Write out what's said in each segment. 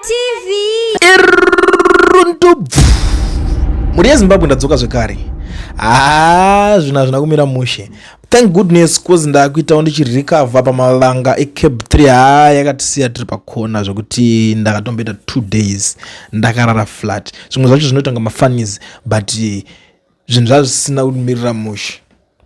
TV. Irundubvu. Mhuri yeZimbabwe, ndadzoka zvekare. Haa, zvinhu hazvina kumira mushe, thank goodness, 'cause ndakuitawo ndichirecover pamavanga eCAB 3. Haa, yakatisiya tiri pakona zvekuti ndakatomboita 2 days ndakarara flat. Zvimwe zvacho zvinoita nga mafunnies, but zvinhu zvazvisina kumirira mushe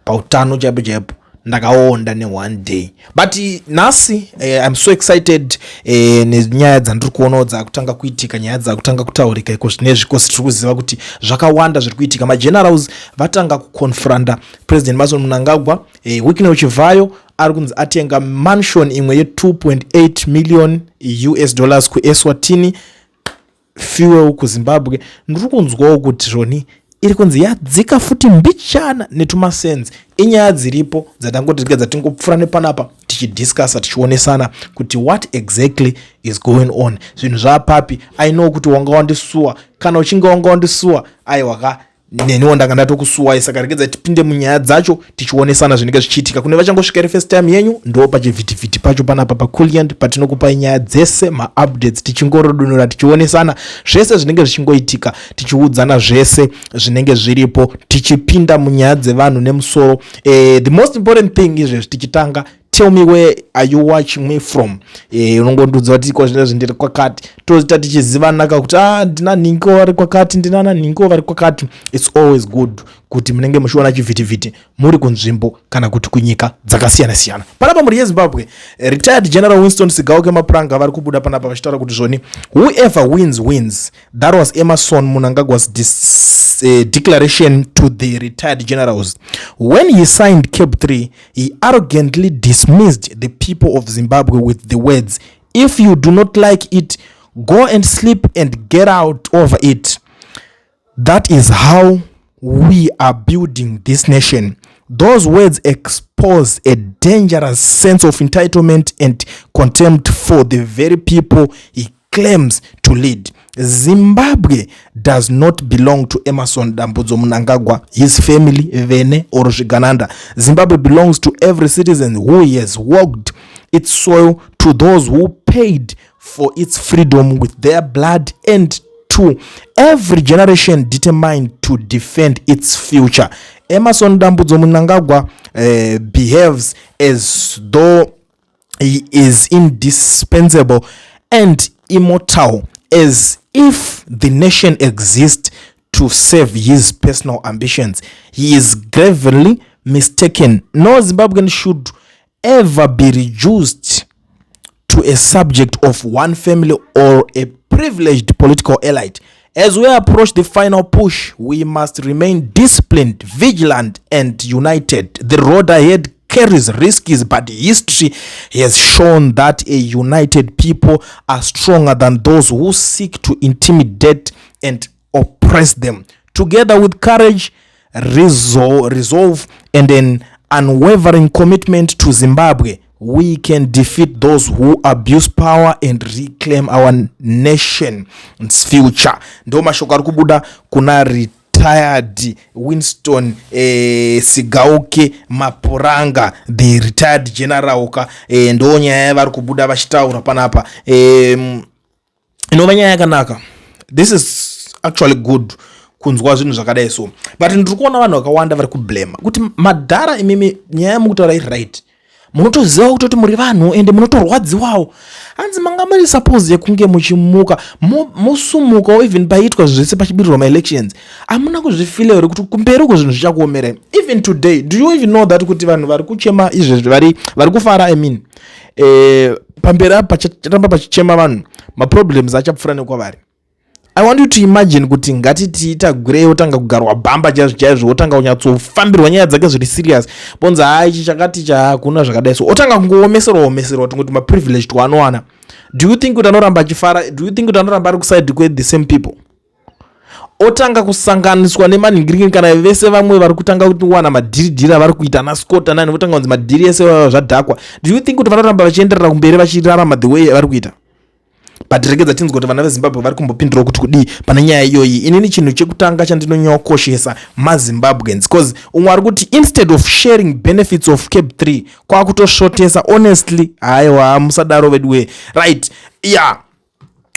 pautano chaipo chaipo. Ndakaonda neone day, but nhasi I'm so excited nenyaya dzandiri kuonawo dzakutanga kuitika, nyaya dzakutanga kutaurika iko zvinezvi, 'cause tiri kuziva kuti zvakawanda zviri kuitika. Magenerals vatanga kuconfronta President Emmerson Mnangagwa. Wicknell Chivayo ari kunzi atenga mansion imwe ye2.8 million US dollars kuEswatini. Fuel kuZimbabwe ndiri kunzwawo kuti zvoni iri kunzi yadzika futi mbichana netumasenzi. Inyaya dziripo dzatangoti rega dzatingopfuura nepanapa tichidiscussa, tichionesana kuti what exactly is going on, zvinhu zvaapapi. I know kuti wanga wandisuwa. Kana uchinge wanga wandisuwa, aiwaka, neniwo ndanga ndatokusuwai. Saka regedza tipinde munyaya dzacho, tichionesana zvinenge zvichiitika. Kune vachangosvika iri first time yenyu, ndo pachivhitivhiti pacho panapa paCuliant, patinokupai nyaya dzese, maupdates, tichingorodunura, tichionesana zvese zvinenge zvichingoitika, tichiudzana zvese zvinenge zviripo, tichipinda munyaya dzevanhu nemusoro. The most important thing izvezvi tichitanga, tell me, where are you watching me from? Unongondiudza kuti iko zvinezvi ndiri kwakati, toita tichizivanaka kuti ah, ndina nhingo vari kwakati, ndina nhingo vari kwakati. It's always good kuti munenge muchiona chivhitivhiti muri kunzvimbo kana kuti kunyika dzakasiyana siyana. Panapa, mhuri yeZimbabwe, retired General Winston Sigauke Mapuranga vari kubuda panapa vachitaura kuti zvoni, "Whoever wins, wins." That was Emmerson Mnangagwa's declaration to the retired generals. When he signed CAB 3, he arrogantly dismissed the people of Zimbabwe with the words, "If you do not like it, go and sleep and get out over it." That is how we are building this nation. Those words expose a dangerous sense of entitlement and contempt for the very people he claims to lead. Zimbabwe does not belong to Emmerson Dambudzo Mnangagwa, his family, vene or zvigananda. Zimbabwe belongs to every citizen who has walked its soil, to those who paid for its freedom with their blood, and to every generation determined to defend its future. Emmerson Dambudzo Mnangagwa behaves as though he is indispensable and immortal, as if the nation exists to serve his personal ambitions. He is gravely mistaken. No Zimbabwean should ever be reduced to a subject of one family or a privileged political elite. As we approach the final push, we must remain disciplined, vigilant, and united. The road ahead carries risks, but history has shown that a united people are stronger than those who seek to intimidate and oppress them. Together with courage, resolve, and an unwavering commitment to Zimbabwe, we can defeat those who abuse power and reclaim our nation's future. Ndo mashoko ari kubuda kuna retired Winston Sigauke Mapuranga, the retired general ka. Ndo nyaya yavari kubuda vachitaura panapa, inova nyaya yakanaka. This is actually good kunzwa zvinhu zvakadai so, but ndiri kuona vanhu vakawanda vari kublema kuti madhara imimi, nyaya yamukutaura iri right, munotoziva kutoti muri vanhu ende munotorwadziwawo. Hanzi manga muri suppose yekunge muchimuka, mosumukawo even paiitwa zvese, pachibirirwa maelections. Hamuna kuzvifeela here kuti kumberi uko zvinhu zvichakuomerai? Even today, do you even know that kuti vanhu vari kuchema izvezvi, vari kufara, I mean, pamberi apa pacharamba pachichema vanhu, maproblems achapfuura nekwavari? I want you to imagine kuti ngatiti Tagwirei otanga kugarwa bhamba chaizvo chaizvo, otanga kunyatsofambirwa nyaya dzake zviri serious, bonzi haa, ichi chakati chakuna zvakadai, so otanga kungoomeserwa omeserwa tongoti maprivilege twaanowana. Do you think kuti anoramba achifara? Do you think kuti anoramba ari kuside kwethe same people? Otanga kusanganiswa nemanhingirikini, kana vese vamwe vari kutanga kuwana madhiridhiri avari kuita ana Scott anani, votanga kunzi madhiri ese zvadhakwa. Do you think kuti vanoramba vachienderera kumberi vachirarama the way vari kuita? But regedza tinzwa kuti vana veZimbabwe vari kumbopindurawo kuti kudii pane nyaya iyoyi. Inini chinhu chekutanga chandinonyanyokoshesa maZimbabweans, because umwe ari kuti instead of sharing benefits of CAB 3, kwakutosvotesa. Honestly, haiwa, musadaro veduwe. Right, yeah.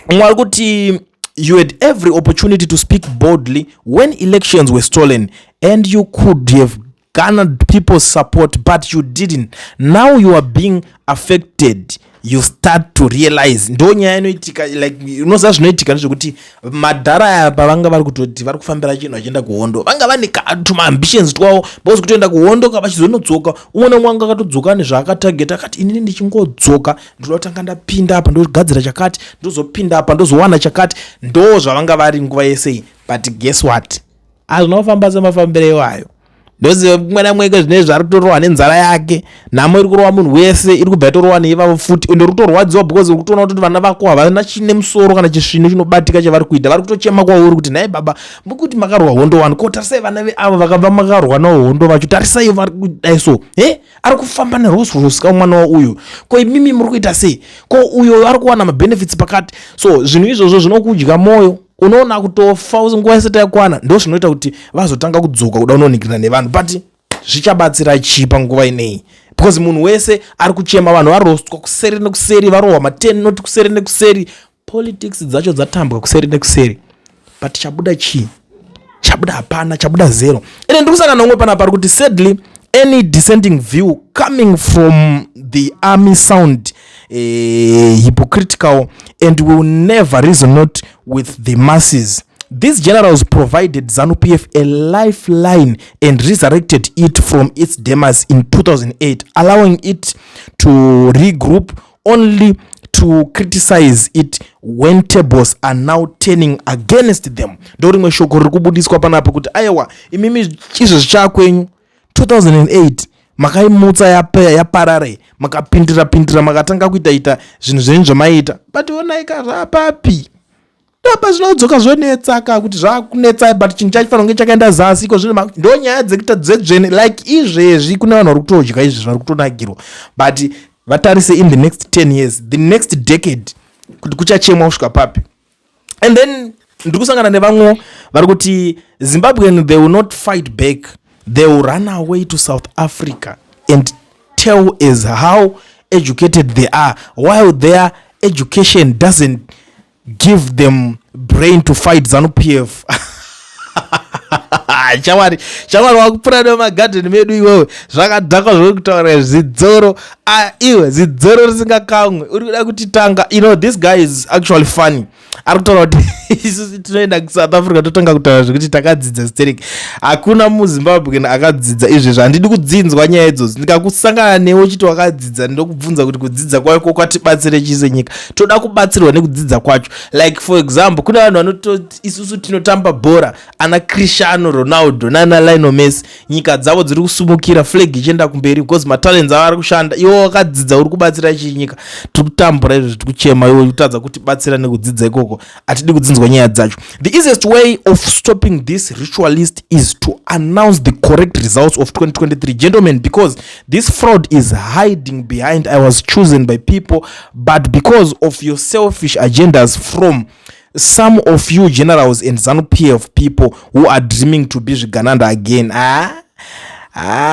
Umwe ari kuti, "You had every opportunity to speak boldly when elections were stolen and you could have garnered people's support, but you didn't. Now you are being affected, you start to realize." Ndo nyaya inoitika. Like, unoziva zvinoitika ndezvekuti madhara aya pavanga vari kutoti vari kufambira chinhu vachienda kuhondo, vanga vane tumaambitions twavo, because kutoenda kuhondo ka, vachizonodzoka, umwe neumwe anga akatodzoka nezvaakatageta, akati, "Inini ndichingodzoka ndoda kutanga ndapinda apa, ndogadzira chakati, ndozopinda apa, ndozowana chakati." Ndo zvavanga vari nguva yese. But guess what? Hazvina kufamba semafambiro iwayo. Ndoziva mumwe namweke zvinezvi zvari kutorohwa nenzara yake. Nhamo iri kurova munhu wese, iri kubva yatorova neivavo futi. Ende uri kutorwadziwa because uri kutoona kuti vana vako havana chine musoro kana chisvinu chinobatika chavari kuita. Vari kutochema kwauri kuti, "Nhai baba, mukuti makarwa hondo wani, ko tarisai vana veavo vakabva makarwa navo hondo vacho, tarisai vari kudai." So he ari kufamba neRolls Royce ka mwana wauyu, ko imimi muri kuita sei? Ko uyo ari kuwana mabenefits pakati. So zvinhu izvozvo zvinokudya mwoyo, unoona kutofa nguva isati yakwana. Ndo zvinoita kuti vazotanga kudzoka kuda kunonikirana nevanhu. But zvichabatsira chii panguva inei? Because munhu wese ari kuchema, vanhu varostwa kuseri nekuseri, varohwa ma10 noti kuseri nekuseri, politics dzacho dzatambwa kuseri nekuseri, but chabuda chii? Chabuda hapana, chabuda zero. Ende ndiri kusangana nomwe panapa ari kuti, "Sadly, any dissenting view coming from the army sound hypocritical and will never resonate with the masses. These generals provided ZANU-PF a lifeline and resurrected it from its demise in 2008, allowing it to regroup, only to criticize it when tables are now turning against them." Ndo rimwe shoko riri kubudiswa panapa kuti aiwa, imimi izvo zvichakwenyu, 2008 makaimutsa yaparare, makapindira pindira, makatanga kuita ita zvinhu zvenyu zvamaiita, but onaika zvapapi ndopa zvinodzoka zvonetsa ka, kuti zvakunetsai, but chinhu chachifanira kunge chakaenda zasi iko zvino. Ndo nyaya dzekuita dzedzvene. Like izvezvi kune vanhu vari kutodya izvi, vari kutonakirwa, but vatarise in the next 10 years, the next decade, kuti kuchachemwa kusvika papi. And then ndiri kusangana nevamwe vari kuti, "Zimbabwean, they will not fight back. They will run away to South Africa and tell us how educated they are while their education doesn't give them brain to fight ZANU PF." Shamwari, shamwari, wakupfuura nemagadheni medu iwewe. Zvakadhakwa zvori kutaura zidzoro. Ah, iwe zidzoro risingakamwe, uri kuda kutitanga. This guy is actually funny. Ari kutaura kuti isusu tinoenda kuSouth Africa, totanga kutaura zvekuti takadzidza sterek. Hakuna muZimbabwe akadzidza izvezvi. Handidi kudzinzwa nyaya idzodzo. Ndikakusangana newe uchiti wakadzidza, ndokubvunza kuti kudzidza kwako kwatibatsire chii senyika? Toda kubatsirwa nekudzidza kwacho. Like, for example, kune vanhu vanototi isusu tinotamba bhora, ana Cristiano Ronaldo nana Lionel Messi, nyika dzavo dziri kusumukira, flag ichienda kumberi because matalents avo ari kushanda. Iwe wakadzidza, uri kubatsira chii nyika? Tiri kutambura izvo, tiri kuchema, iwe kutadza kutibatsira nekudzidza ikoko. Hatidi kudzinzwa nyaya dzacho. "The easiest way of stopping this ritualist is to announce the correct results of 2023, gentlemen, because this fraud is hiding behind 'I was chosen by people', but because of your selfish agendas from some of you generals and ZANU PF people who are dreaming to be zvigananda again." Ah, ah,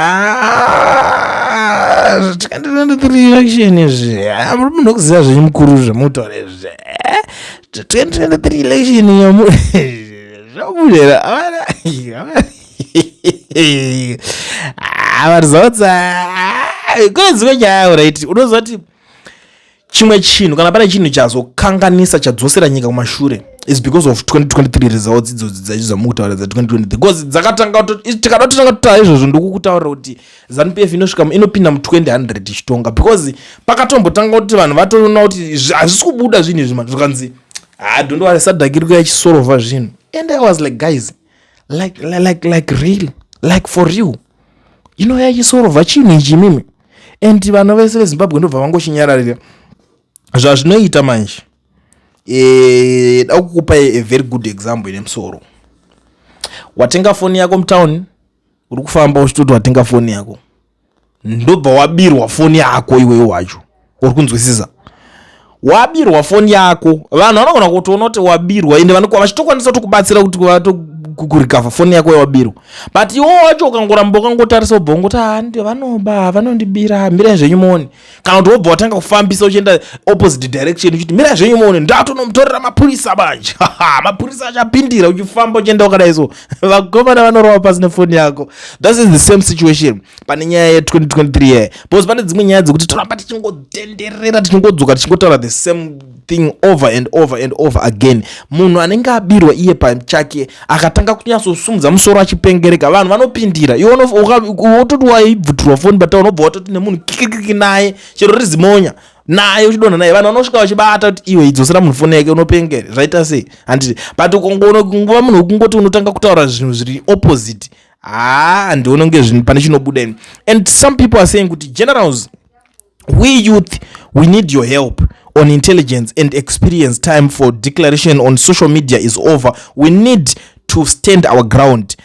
2023 election izvi, ah, muri munhu wekuziva zvenyu mukuru zvemutaura izvi. 2023 election zvabudera maresults. Kune dzimwe nyaya, right? Unoziva kuti chimwe chinhu, kana pane chinhu chazokanganisa, chadzosera nyika kumashure, is because of 2023 results idzodzi dzacho dzamukutaura dza2023, because dzakatanga tikada kutotanga kutaura izvozvo, ndokukutaurira kuti ZANU PF inosvika inopinda mu2000 ichitonga, because pakatombotanga kuti vanhu vatoona kuti hazvisi kubuda zvinhu izvi, zvikanzi, "Ha, don't worry, SADC iri kuya ichisolva zvinhu." And I was like, "Guys, like real, like for real, inoya ichisolva chinhu ichi imimi?" And vana vese veZimbabwe ndobva vangochinyararira. Zvazvinoita manje, da kukupa a very good example ine musoro. Watenga foni yako mutauni, uri kufamba uchitoti watenga foni yako, ndobva wabirwa foni yako iwewe wacho. Uri kunzwisisa? Wabirwa foni yako, vanhu vanogona kutoona kuti wabirwa, ende vachitokwanisa kutokubatsira kuti Kurecover foni yako yawabirwa, but iwo wacho ukangoramba ukangotarisa, ubva ungoti, "Ah, ndi vanoba, vanondibira, mirai zvenyu muone," kana kuti wobva watanga kufambisa uchienda opposite direction uchiti, "Mirai zvenyu muone, ndatonomutorera mapurisa manje, mapurisa achapindira." Uchifamba uchienda wakadai so, vakomana vanorova pasi nefoni yako. This is the same situation pane nyaya ye2023 yaya, because pane dzimwe nyaya dzekuti toramba tichingotenderera, tichingodzoka, tichingotaura the same thing over and over and over again. Munhu anenge abirwa iye pachake akatanga kunyatsosumudza musoro achipengereka, vanhu vanopindira. Iwe wototi waibvutirwa foni bata, unobva watoti nemunhu kikikiki naye, chero rizimonya naye, uchidonha naye, vanhu vanosvika vachibata kuti, "Iwe, idzosera munhu foni yake, unopengere, zvaita sei?" Handiti? But ukangova munhu wekungoti unotanga kutaura zvinhu zviri opposite, haa, handioni kunge zvinhu pane chinobuda ini. And some people are saying kuti, "Generals, we youth, we need your help on intelligence and experience. Time for declaration on social media is over. We need to stand our ground.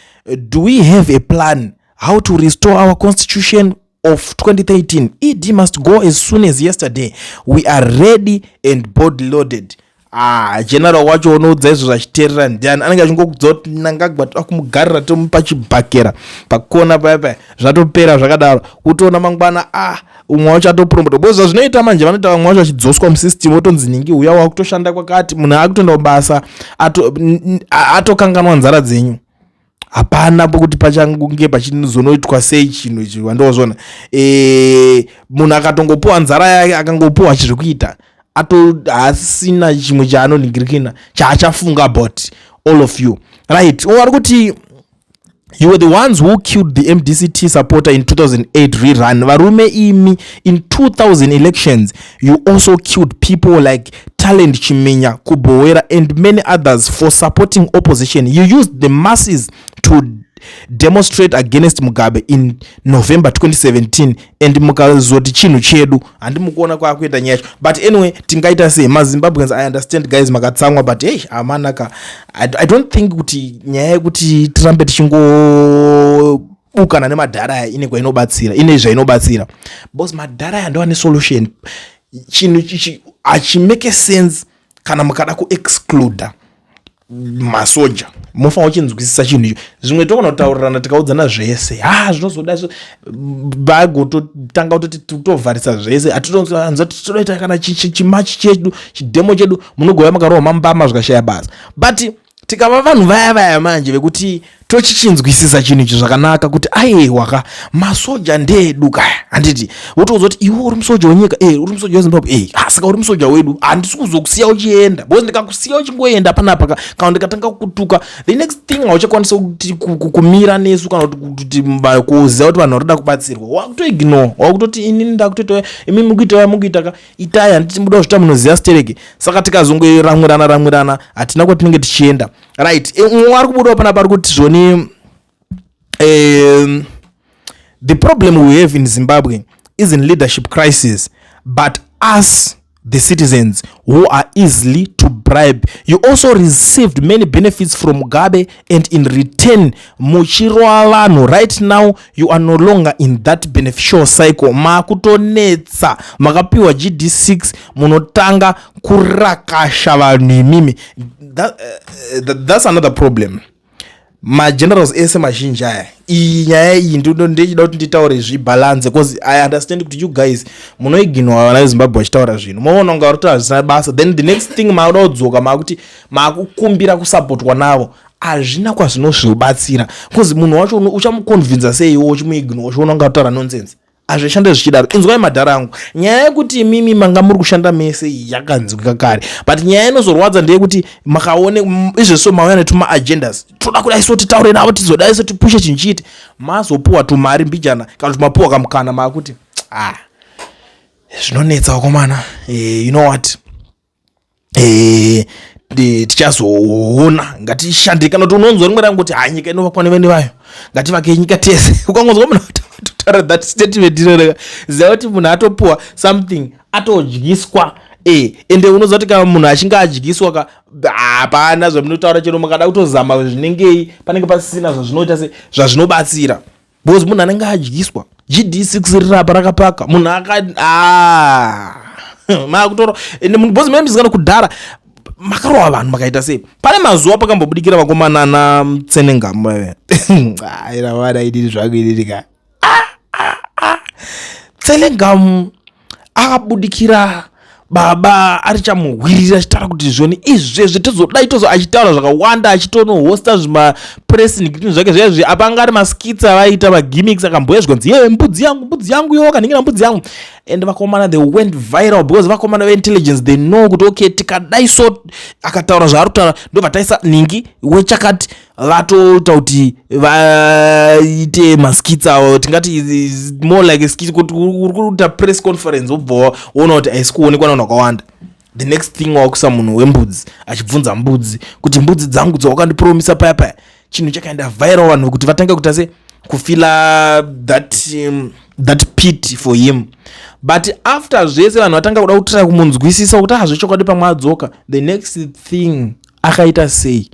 Do we have a plan how to restore our constitution of 2013? ED must go as soon as yesterday. We are ready and body loaded." Ah, general wacho unoudza izvo zvachiteerera ndiani? Anenge achingokudza kuti Mnangagwa toda kumugarira, tomupa chibhakera pakona paya paya, zvatopera zvakadaro. Kutoona mangwana, ah, umwe wacho atopromota, because zvazvinoita manje, vanoita vamwe vacho vachidzoswa musystem, otonzi ningi uya wakutoshanda kwakati, munhu akutoenda kubasa, atokanganwa nzara dzenyu. Hapana pokuti pachange pachizonoitwa sei chinhu ichi. Wandozvona, munhu akatongopiwa nzara yake, akangopiwa chizvekuita, ato haasina chimwe chaanonhingirikina chaachafunga about all of you, right? Vari kuti, "You were the ones who killed the MDCT supporter in 2008 rerun. Varume imi, in 2000 elections you also killed people like Talent Chiminya Kubowera and many others for supporting opposition. You used the masses to demonstrate against Mugabe in November 2017 and mukazoti chinhu chedu." Handimukuona kwaakuita nyaya yacho, but anyway, tingaita sei maZimbabweans? I understand, guys, makatsamwa, but hey, amanaka, I don't think kuti nyaya yekuti tirambe tichingobukana nemadhara aya ine kwainobatsira, ine zvainobatsira, because madhara aya ndo ane solution. Chinhu ichi hachimake sense kana mukada kuexcluda masoja. Mufanira kuchinzwisisa chinhu icho. Zvimwe togona kutaurirana, tikaudzana zvese, ha, zvinozoda izvo, vagototanga kutoti totovharisa zvese, hatitonzwa todoita kana chimarch chedu, chidemo chedu, munogova makarohwa mambama, zvikashaya basa. But tikava vanhu vaya vaya manje vekuti tochichinzwisisa chinhu ichi zvakanaka, kuti aiwa ka, masoja ndeedu kaya, handiti? Wotoudza kuti, "Iwe uri musoja wenyika, uri musoja weZimbabwe, saka uri musoja wedu, handisi kuzokusiya uchienda, because ndikakusiya uchingoenda panapa kana ndikatanga kukutuka, the next thing hauchakwanisa kuti kumira nesu kana kuti kuziva kuti vanhu varikuda kubatsirwa." Wakutoignore, wakutoti, "Inini ndakutoita, imi mukuita, mukuita ka, itai, handiti muda kuzvita, munoziva stereke." Saka tikazongoramwirana ramwirana, hatina kwatinenge tichienda, right? Umwe ari kubudawo panapa ari kuti zvoni, "The problem we have in Zimbabwe isn't leadership crisis, but us the citizens who are easily to bribe. You also received many benefits from Mugabe and in return muchirova vanhu. Right now you are no longer in that beneficial cycle. Makutonetsa, makapiwa GD6, munotanga kurakasha vanhu imimi." That's another problem. Magenerals ese mazhinji aya, iyi nyaya iyi ndechida kuti nditaure zvibalance, because I understand kuti you guys munoignora vana veZimbabwe vachitaura zvinhu, moona kunga vari kutaura zvisina basa. Then the next thing, maakuda kudzoka, maakuti maakukumbira kusapotwa navo. Hazvina kwazvinozvibatsira, because munhu wacho uchamuconvinza sei iwo uchimuignora, uchiona kunga kutaura nonsense? Hazvishande zvichidaro. Inzwai, madhara angu, nyaya yekuti imimi manga muri kushanda mese yakanzwika kare, but nyaya inozorwadza ndeyekuti makaone izvezvo mauya netuma agendas, toda kudai so, titaure navo, tizodai so, tipushe chinhu chiite. Mazopuwa tumari mbijana kana kuti mapuwa kamukana, maakuti, "Ah, zvinonetsa vakomana, you know what, tichazoona, ngatishande." Kana kuti unonzwa rimwe rangu kuti, "Ha, nyika inovakwa nevene vayo, ngativake nyika tese." Ukangonzwa munhu atotaura that statement iroreka, ziva kuti munhu atopuwa something, atodyiswa. Ende unoziva kuti kana munhu achinge adyiswa ka, hapana zvamunotaura, chero mukada kutozama zvinengei, panenge pasisina zvazvinoita se zvazvinobatsira, because munhu anenge adyiswa. GD6 rirapa rakapaka munhu aka, ah, makutora ende munhu, because maimbizikana kudhara. Makarova vanhu, makaita sei? Pane mazuva pakambobudikira vakomana naTsenengamu. Airavana inini zvangu inini ka. Tsenengamu akabudikira baba ari chamuhwirira, achitaura kuti zvoni izvezvi tozodai tozo, achitaura zvakawanda, achitonohosta zvimapress nekuti zvake zviya. Apa anga ari maskits avaiita, magimmicks akamboezwa nzi ye mbudzi yangu, mbudzi yangu, yo kaningira mbudzi yangu. And vakomana, they went viral because vakomana veintelligence, they know kuti okay, tikadai so, akataura zvaari kutaura, ndobva taisa ningi wechakati, vatoita kuti vaite maskits avo. Tingati more like skit, kuti uri kuita press conference, wobva woona kuti haisi kuonekwa navanhu vakawanda. The next thing, wakuisa munhu wembudzi achibvunza mbudzi kuti mbudzi dzangu dzawakandipromisa paya paya. Chinhu chakaenda viral, vanhu kuti vatange kuita se kufeela that pity for him. But after zvese, vanhu vatanga kuda kutry kumunzwisisa kuti azvechokwadi pamwe adzoka. The next thing akaita sei?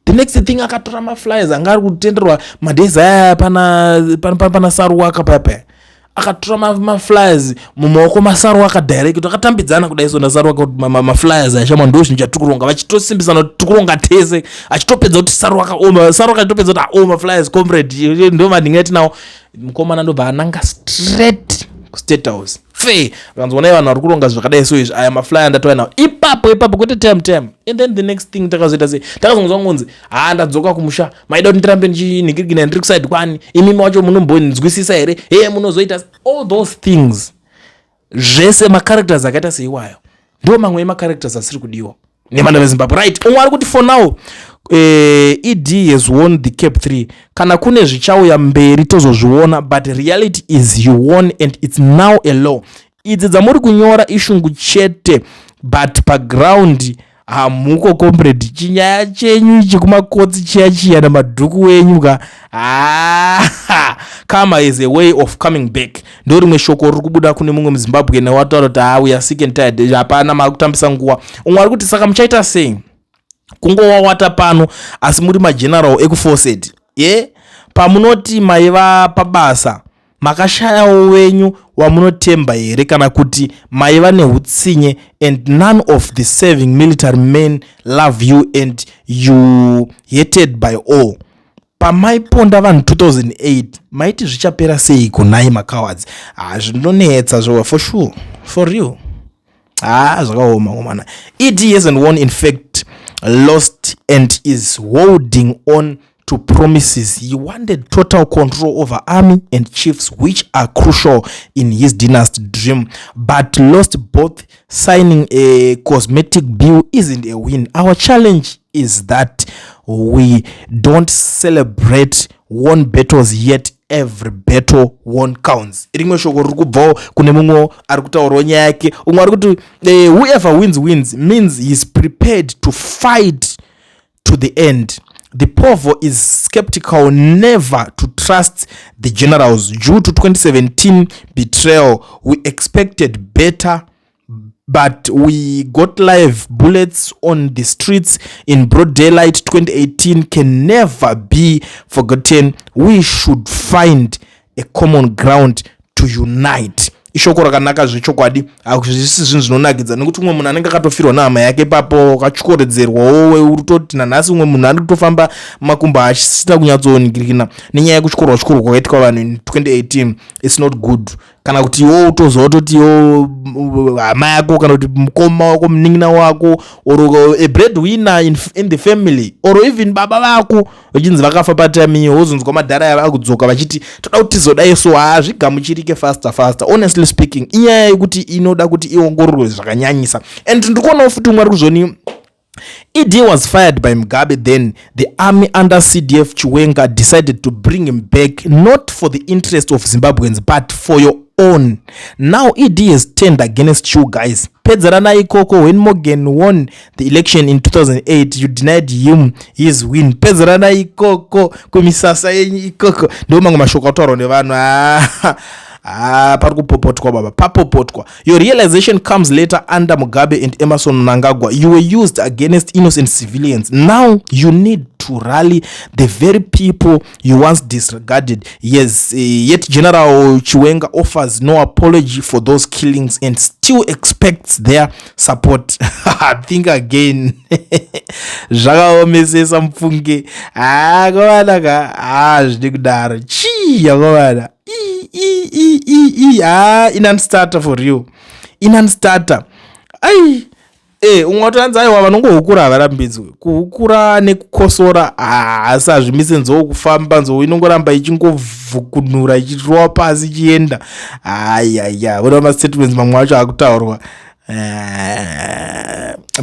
The next thing, akatora maflyers anga ari kutenderwa madays aya pana Saruwaka paya paya. Akatora maflyers mumaoko maSaruwaka direct, akatambidzana kudai so naSaruwaka kuti maflyers ashama, ndo zvinhu chatiri kuronga, vachitosimbisana kuti tiri kuronga tese. Achitopedza kuti Saruwaka oma, Saruwaka achitopedza kuti aoma flyers, comrade, ndo madhinga atinawo. Mukomana ndobva ananga straight kuState House fe, vakanzonai vanhu vari kuronga zvakadai so izvi, aya maflyer ndatouya nawo ipapo ipapo, kwete time time. And then the next thing takazoita sei? Takazonzwa ngonzi, "Ha, ndadzoka kumusha. Maida kuti ndirambe ndichinhikirikina ndiri kuside kwani? Imimi wacho munombonzwisisa here? He, munozoita all those things." Zvese macharacters akaita seiwayo ndo mamwe emacharacters asiri kudiwa nevana veZimbabwe, right? Umwe ari kuti, "For now, ED has won the CAB 3. Kana kune zvichauya mberi tozozviona, but reality is you won and it's now a law. Idzi dzamuri kunyora ishungu chete, but paground hamuko. Comrade, chinyaya chenyu ichi kumakotsi chiya chiya namadhuku wenyu ka. Karma is a way of coming back." Ndo rimwe shoko riri kubuda kune mumwe muZimbabwe newataura kuti, "Ha, we are sick and tired, hapana, maakutambisa nguva." Umwe ari kuti, "Saka muchaita sei? Kungowawata pano, asi muri mageneral ekuforced ye pamunoti maiva pabasa, makashayawo wenyu wamunotemba here, kana kuti maiva neutsinye? And none of the serving military men love you and you hated by all. Pamaiponda vanhu 2008, maiti zvichapera seiko nhai macowards?" Ha, zvinonetsa zvo, for sure, for real. Ha, zvakaoma komana. "ED hasn't won, in fact lost, and is holding on to promises. He wanted total control over army and chiefs, which are crucial in his dynasty dream, but lost both. Signing a cosmetic bill isn't a win. Our challenge is that we don't celebrate won battles yet. Every battle won counts." Rimwe shoko riri kubvawo kune mumwe ari kutaurawo nyaya yake. Umwe ari kuti, "Whoever wins wins means he is prepared to fight to the end. The povo is skeptical never to trust the generals due to 2017 betrayal. We expected better, but we got live bullets on the streets in broad daylight. 2018 can never be forgotten. We should find a common ground to unite." Ishoko rakanaka zvechokwadi. Hazvisi zvinhu zvinonakidza, nekuti umwe munhu anenge akatofirwa nehama yake ipapo, akatyoredzerwawo, uri toti nanhasi umwe munhu ari kutofamba makumbo achisina kunyatsoningirikina nenyaya yekutyorwa tyorwa kwakaitika vanhu in 2018. It's not good. Kana kuti iwo utoziva kutoti iwo hama yako, kana kuti mukoma wako, munin'ina wako, or a bread winner in the family, or even baba vako vachinzi vakafa patime iyo, wozonzwa madhara aya vakudzoka vachiti toda kuti tizodai so, hazvigamuchirike faster faster. Honestly speaking, inyaya yekuti inoda kuti iongororwe zvakanyanyisa. And ndikuonawo futi umwe ari kuzvoni, "ED was fired by Mugabe. Then the army under CDF Chiwenga decided to bring him back, not for the interest of Zimbabweans, but for your own. Now ED has turned against you guys. Pedzerana ikoko. When Morgan won the election in 2008, you denied him his win. Pedzerana ikoko kumisasa yenyu ikoko." Ndo mamwe mashoko ataurwa nevanhu. Ah, pari kupopotwa baba, papopotwa. "Your realization comes later. Under Mugabe and Emmerson Mnangagwa, you were used against innocent civilians. Now you need to to rally the very people you once disregarded. Yes, yet General Chiwenga offers no apology for those killings and still expects their support. Think again. Zvakaomesesa mupfunge. Ah, kovana ka. Ah, zvidi kudaro. Chii yakovana. I i i i. Ah, inanstarter for you. Inanstarter. Ai. Umwe watoanzi aiwa, vanongohukura havarambidzwe kuhukura nekukosora, asi hazvimise nzou kufamba. Nzou inongoramba ichingovhukunura, ichirova pasi, ichienda. Ayaya, ona mastatements mamwe acho akutaurwa.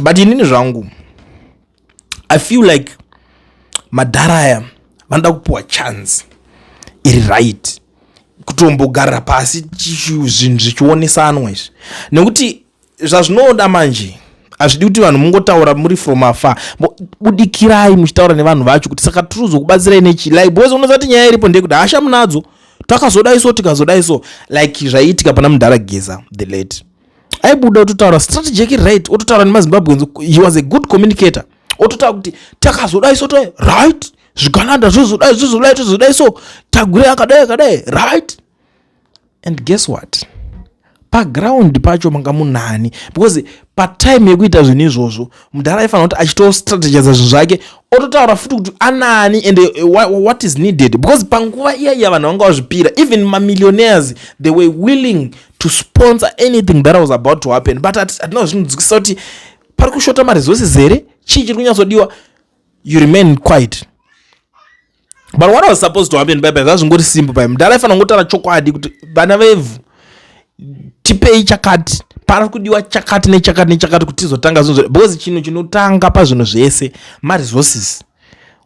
But inini zvangu I feel like madhara aya vanoda kupiwa chance iri right, kutombogarira pasi, zvinhu zvichionesanwa izvi, nekuti zvazvinoda manje hazvidi kuti vanhu mungotaura muri from afar. Budikirai muchitaura nevanhu vacho kuti saka tiri nechi, like, because unoziva kuti nyaya iripo ndeyekuti hasha munadzo, takazodai so, tikazodai so, like zvaiitika pana mudhara Geza the late. Aibuda ototaura strategy yake, right? Ototaura nemaZimbabweans. He was a good communicator. Ototaura kuti takazodai so, to right, zvigananda zvozodai, zvozodai, tozodai so, Tagwirei akadai, akadai, right? And guess what? Paground pacho manga munani, because patime yekuita zvinhu izvozvo mudhara aifanira kuti achitostrategiza zvinhu zvake, ototaura futi kuti anani and what is needed, because panguva iya iya vanhu vanga vazvipira. Even mamillionaires, they were willing to sponsor anything that was about to happen, but hatina zvinonzwisisa kuti pari kushota maresources here, chii chiri kunyatsodiwa. You remain quiet, but what was supposed to happen baibai zvazvingori simple. Pai mudhara aifanira kungotaura chokwadi kuti vana vevhu, tipei chakati, pari kudiwa chakati nechakati nechakati kuti tizotanga zvinhu, because chinhu chinotanga pazvinhu zvese maresources.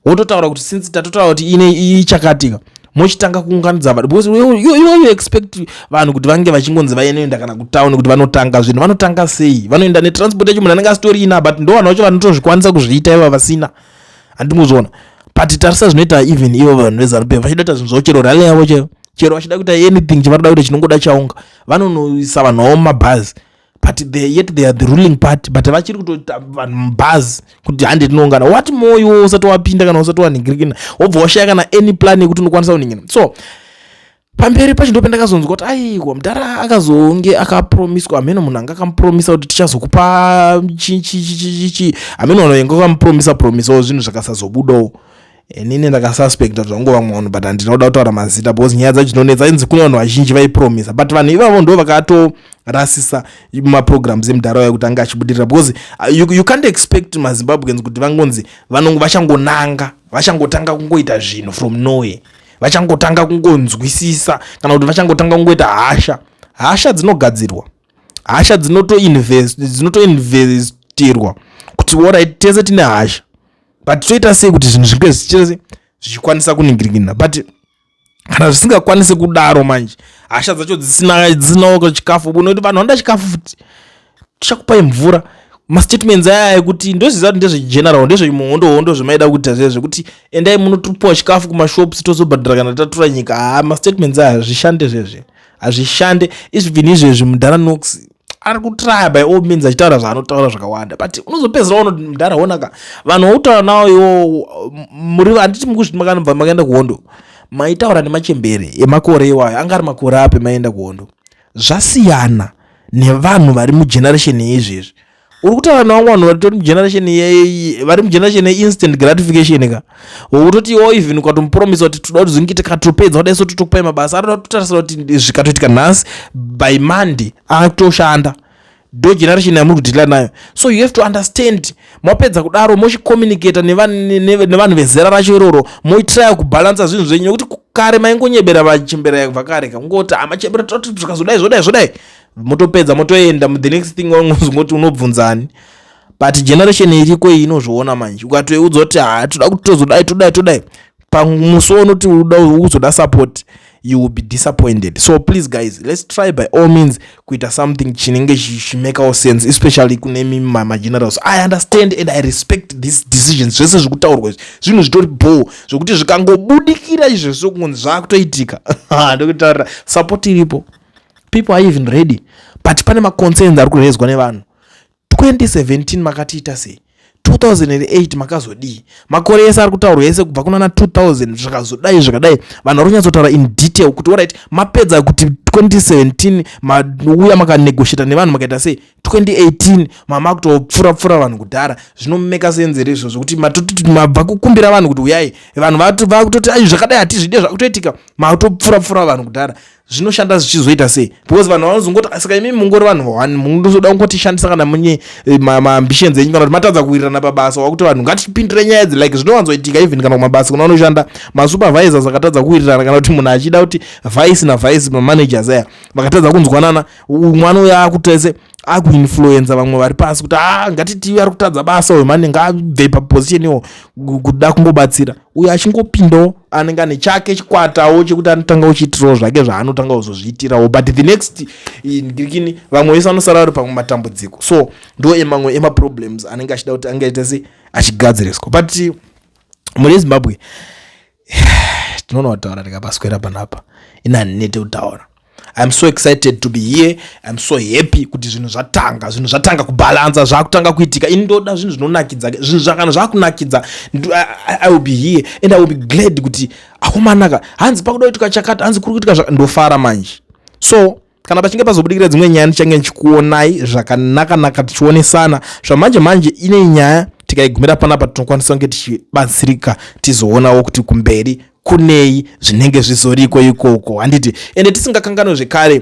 Wototaura kuti since tatotaura kuti ine ii chakatika, mochitanga kuunganidza vanhu, because you expect vanhu kuti vange vachingonzi vaenoenda kana kutauni kuti vanotanga zvinhu. Vanotanga sei? Vanoenda netransport yacho munhu anenge asitorina, but ndo vanhu vacho vanotozvikwanisa kuzviita iva vasina, handimuzviona. But tarisa zvinoita even ivo vanhu veZANU PF vachida kuita zvinhu zvavo, chero rally yavo, chero vachida kuita anything chavanoda kuita chinongoda chaunga, vanonoisa vanhu vavo mumabhazi, but yet they are the ruling party, but vachiri kutoita vanhu mubhazi kuti hande tinoungana. What more iwo usati wapinda kana usati wanhingirikina, wobva washaya kana any plan yekuti unokwanisa kunhingina? So pamberi pacho ndo pandakazonzwa kuti aiwa, mudhara akazonge akapromiswa, hameno munhu anga akamupromisa kuti tichazokupa chichichichichi, hameno vanhu vainge vakamupromisa promisawo zvinhu zvakasazobudawo. Inini ndakasuspecta zvangu vamwe vanhu, but handina kuda kutaura mazita because nyaya dzacho dzinonetsa. Inzi kune vanhu vazhinji vaipromisa, but vanhu ivavo ndo vakatorasisa maprograms emudhara yekuti anga achibudirira, because you can't expect maZimbabweans kuti vangonzi vachangonanga, vachangotanga kungoita zvinhu from nowhere, vachangotanga kungonzwisisa, kana kuti vachangotanga kungoita hasha. Hasha dzinogadzirwa, hasha dzinotoinvestirwa kuti alright, tese tine hasha, but toita sei kuti zvinhu zvinge zvichese zvichikwanisa kuningirikina? But kana zvisingakwanisi kudaro manje, hasha dzacho dzisinawo chikafu, unoti vanhu vanoda chikafu futi, tichakupai mvura. Mastatements aya ekuti ndozviziva kuti ndezvegeneral, ndezvemuhondo zvemaida kuita zviya zvekuti endai munotopiwa chikafu kumashops, tozobhadhara kana tatora nyika. Haa, mastatements aya hazvishande, zvezve hazvishande. Even izvezvi mudhara Nox ari kutrya by all means, achitaura zvaanotaura zvakawanda, but unozopedzera unoti mudhara, onaka, vanhu vautaura navo iwo muri, handiti mukuzviti makanobva makaenda kuhondo, maitaura nemachembere emakore iwayo, anga ari makore api maenda kuhondo? Zvasiyana nevanhu vari mugeneration yeizvezvi uri kutaura nevamwe vanhu varitori mugeneration, vari mugeneration yeinstant gratification ka, wokutoti iwo even ukatomupromisa kuti toda kuti zvinge tikatopedza kudai so totokupai mabasa, anoda kutotarisira kuti zvikatoitika nhasi, by Monday akutoshanda. Ndo generation yamuri kudhila nayo, so you have to understand. Mapedza kudaro mochicommunicata nevanhu vezera racho iroro, moitraya kubhalansa zvinhu zvenyu, nekuti kare maingonyebera vachembera vakare kangoti amachembera toti zvikazodai zvodai zvodai, motopedza motoenda. The next thing wangozongoti unobvunzani, but generation iriko iyi inozviona manje. Ukatoiudza kuti ha, toda kuti tozodai, todai, todai, pamusi waunoti uzoda support, you will be disappointed. So please guys, let's try by all means kuita something chinenge chimakawo sense, especially kune magenerals. I understand and I respect these decisions, zvese zvekutaurwa izvi zvinhu zvitori bho, zvokuti zvikangobudikira izvezvo kungonzi zvaakutoitika, ndokutaurira support iripo, people are even ready, but pane maconcerns ari kurezwa nevanhu. 2017 makatiita sei? 2008 makazodii? Makore ese ari kutaurwa ese kubva kunana 2000 zvakazodai zvakadai, vanhu vari kunyatsotaura in detail kuti alright, mapedza kuti 2017 mauya, makanegotiata nevanhu, makaita sei, 2018 mama kutopfura pfura vanhu kudhara. Zvinomeka sense here izvozvo kuti matoti mabva kukumbira vanhu kuti uyai, vanhu vakutoti ai, zvakadai hatizvide, zvakutoitika, matopfura pfura vanhu kudhara? Zvinoshanda zvichizoita sei? Because vanhu vanozongoti, saka imi mungori vanhu one, munozoda kungotishandisa kana mune maambitions enyu, kana kuti matadza kuwirirana pabasa, wakuti vanhu ngatipindire nyaya idzi. Like zvinowanzoitika even kana kumabasa kuna vanoshanda, masupervisors akatadza kuwirirana, kana kuti munhu achida kuti vice navice, mamanagers aya vakatadza kunzwanana, mwana uyo akutese akuinfluenza vamwe vari pasi kuti a, ngatiti ari kutadza basa uyu mani, ngaabve paposition iwo, kuda kungobatsira uyo achingopindawo anenge ane chake chikwatawo chekuti anotanga uchiitirawo zvake zvaanotanga kuzozviitirawo. But the next ngirikini, vamwe vese vanosara vari pamwe matambudziko. So ndo emamwe emaproblems anenge achida kuti angaita se achigadziriswa. But mune Zimbabwe tinoona kutaura tikapaswera panapa, inanete kutaura. I'm so excited to be here. I'm so happy kuti zvinhu zvatanga, zvinhu zvatanga kubhalansa, zvakutanga kuitika. Ini ndoda zvinhu zvinonakidza, zvinhu zvakana zvakunakidza. I will be here and I will be glad kuti akomanaka, hanzi pakuda kuitika chakati, hanzi kuri kuitika, ndofara manje. So kana pachinge pazobudikira dzimwe nyaya, ndichange ndichikuonai zvakanaka-naka, tichionesana zvamanje manje. Ine nyaya tikaigumira panapa, tinokwanisa kunge tichibatsirika, tizoonawo kuti kumberi kunei zvinenge zvizoriko ikoko, handiti? Ende tisingakanganwe zvekare,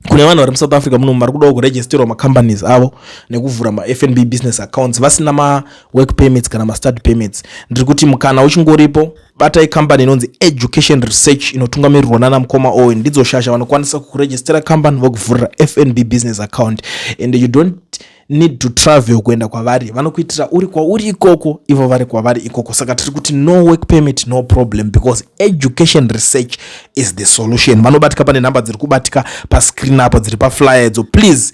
kune vanhu vari muSouth Africa muno vari kudawo kuregisterwa macompanies avo nekuvhura maFNB business accounts vasina mawork permits kana mastudy permits, ndiri kuti mukana uchingoripo, batai company inonzi Education Research inotungamirirwa nana mukoma Owen. Ndidzo shasha, vanokwanisa kuregistera company, vokuvhurira FNB business account, and you don't need to travel kuenda kwavari, vanokuitira uri kwauri ikoko, ivo vari kwavari ikoko. Saka tiri kuti no work permit, no problem, because Education Research is the solution. Vanobatika pane nhamba dziri kubatika pascreen apo, dziri paflyer idzo. Please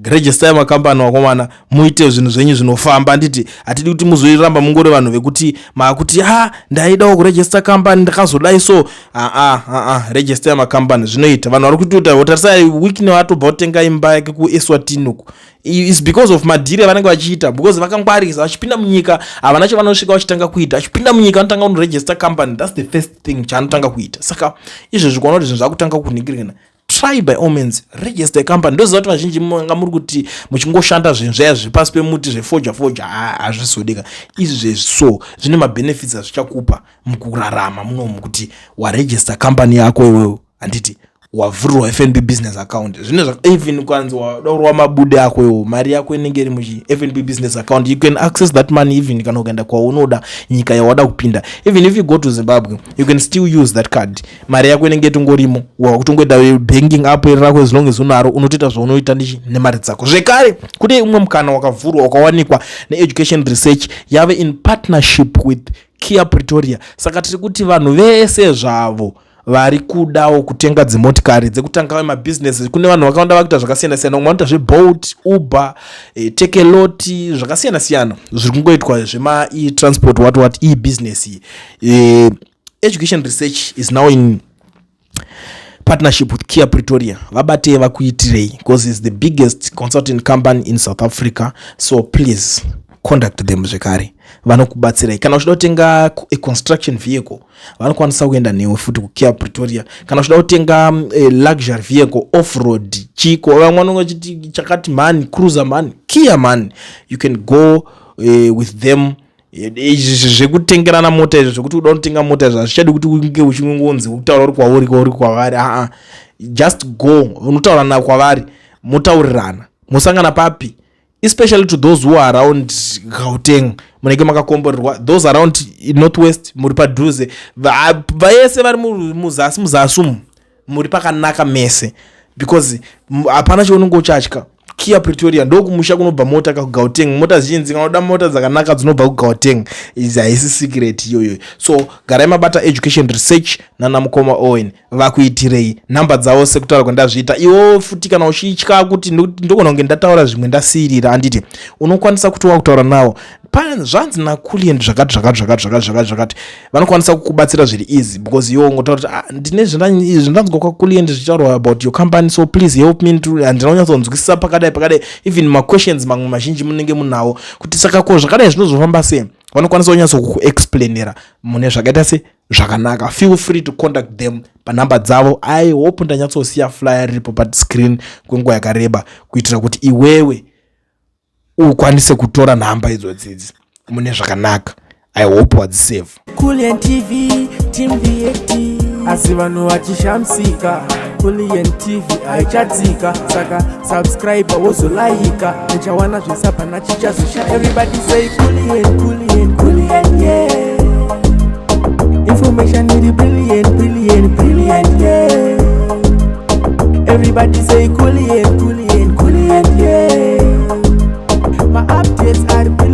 registai makambani, vakomana, muite zvinhu zvenyu zvinofamba, handiti? Hatidi kuti muzoiramba mungori vanhu vekuti maakuti, ha, ndaidawo kuregister kambani, ndakazodai. So aa aa, registai makambani, zvinoita. Vanhu vari kutoita, tarisai Wikne, vatobva kutenga imba yake kuEswatini uku. Is because of madhiri avanenge vachiita, because vakangwarisa. Vachipinda munyika havana chavanosvika vachitanga kuita. Vachipinda munyika vanotanga kunoregister company. That's the first thing chaanotanga kuita. Saka izvezvi kuona kuti zvinhu zvakutanga kunhingirikana, try by all means, register company. Ndoziva kuti vazhinji manga muri kuti muchingoshanda zvinhu zvaya zvepasi pemuti, zvefoja foja, hazvizodika izvezvi. So zvine mabenefits azvichakupa mukurarama munomu, kuti waregister company yako iwewe, handiti? Wavhurirwa FNB business account, zvine even kwanzi wadaurwa mabude ako iwo, mari yako inenge iri muchi FNB business account. You can access that money even kana ukaenda kwaunoda, nyika yawada kupinda. Even if you go to Zimbabwe, you can still use that card. Mari yako inenge itongorimo, wakutongoita banking app rako. As long as unaro, unotoita zvaunoita ndichi nemari dzako. Zvekare kune umwe mukana wakavhurwa, wakawanikwa neEducation Research yave in partnership with Kia Pretoria. Saka tiri kuti vanhu vese zvavo vari kudawo kutenga dzimotikari dzekutanga mabhizinesi, kune vanhu vakawanda vakuita zvakasiyana siyana. Umwe vanoita zveBolt, Uber, Takealot, zvakasiyana siyana zviri kungoitwa zvema e-transport, what what, e-business. Education Research is now in partnership with Kia Pretoria. Vabatei vakuitirei, because is the biggest consulting company in South Africa. So please contact them zvekare, vanokubatsirai. Kana uchida kutenga a construction vehicle, vanokwanisa kuenda newe futi kuKia Pretoria. Kana uchida kutenga luxury vehicle, off road, chiko, vamwe vanonge vachiti chakati mani, cruiser man, Kia man, you can go with them. Izvi zvekutengerana mota izvo, zvekuti uda kutenga mota izvo, hazvichadi kuti unge uchingonzi kutaura uri kwauri, kwauri kwavari. Aa, just go, unotaura na kwavari, motaurirana, mosangana papi. Especially to those who are around Gauteng, munenge makakomborerwa. Those around Northwest, muri padhuze. Vese vari muzasi, muzasi umu muri pakanaka mese, because hapana chaunenge uchatya. Kia Pretoria ndokumusha kunobva mota kakuGauteng. Mota zhinji, kana uda mota dzakanaka, dzinobva kuGauteng. Izi haisi secret iyoyo. So garai mabata Education Research nana mukoma Owen, vakuitirei. Nhamba dzavo sekutaura kwandazviita iwo futi. Kana uchitya kuti ndogona kunge ndataura zvimwe ndasiyirira, handiti? Unokwanisa kuti wakutaura navo, zvanzi nakulient zvakati zvakati zvakati zvakati zvakati zvakati, vanokwanisa kukubatsira zviri easy, because iwo ungotaura kuti, ah, ndine zvindanzwa kwakulient zvichitaurwa about your company, so please help me to, handina kunyatsonzwisisa pakati. Pakadai pakadai, even maquestions mamwe mazhinji munenge munawo kuti saka ko zvakadai zvinozofamba sei, vanokwanisa kunyatso kukuexplainera mune zvakaita se zvakanaka. Feel free to contact them panhamba dzavo. I hope ndanyatsosiya flyer riripo pascreen kwenguva yakareba kuitira kuti iwewe ukwanise kutora nhamba idzodzidzi mune zvakanaka. I hope wadzisave. Kulian TV, Team VAT. Asi vanhu vachishamisika, Kulian TV haichadzika. Saka subscribe, wozolaika, nichawana zvesapana chichazosha. Everybody say Kulian, Kulian, Kulian, yeah. Information iri brilliant, brilliant, brilliant, yeah. Everybody say Kulian, Kulian, Kulian, yeah. My updates are brilliant.